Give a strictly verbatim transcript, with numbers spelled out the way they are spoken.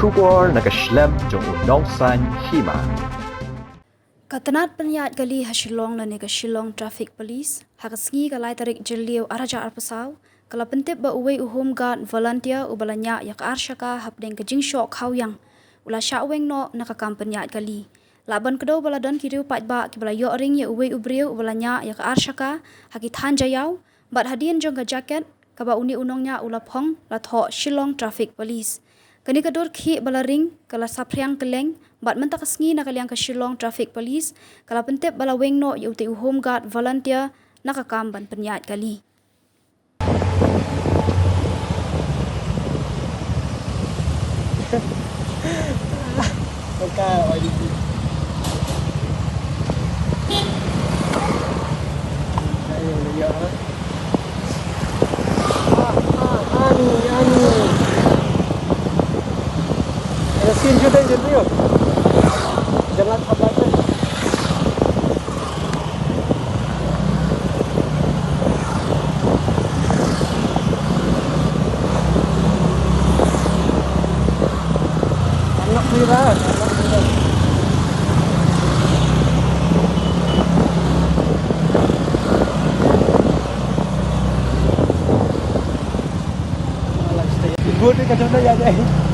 Khubor na ka shlem jong u Nongsaiñ Hima. Ka tnat pynïaid kali ha Shillong lane ka Shillong Traffic Police ha ka sngi ka lai tarik Jylliew ar hajar arphew saw ka la pyntip ba uwei u Home Guard volunteer uba la ñiah ïa ka ar shaka hapdeng ka jingshoh khaw ïang u la shah weng noh na ka kam pynïaid kali. Lah ban kdew ba la don ki riew paidbah kiba la ïoh ring ïa uwei u briew uba la ñiah ïa ka ar shaka ha ki thaiñ jaiaw bad hadien jong ka jaket kaba une u nongñiah u la phong la thoh Shillong Traffic Police. Kane ka dur khih ba la ring ka la saphriang kylleng bad mynta ka sngi na ka liang ka Shillong Traffic Police ka la pyntip ba la weng noh ïa utei u Home Guard volunteer na ka kam ban pynïaid kali. Ani, ani. Ada scene syuting di Rio. Jangan sabar. Anak viral. Good ka jona ya jai.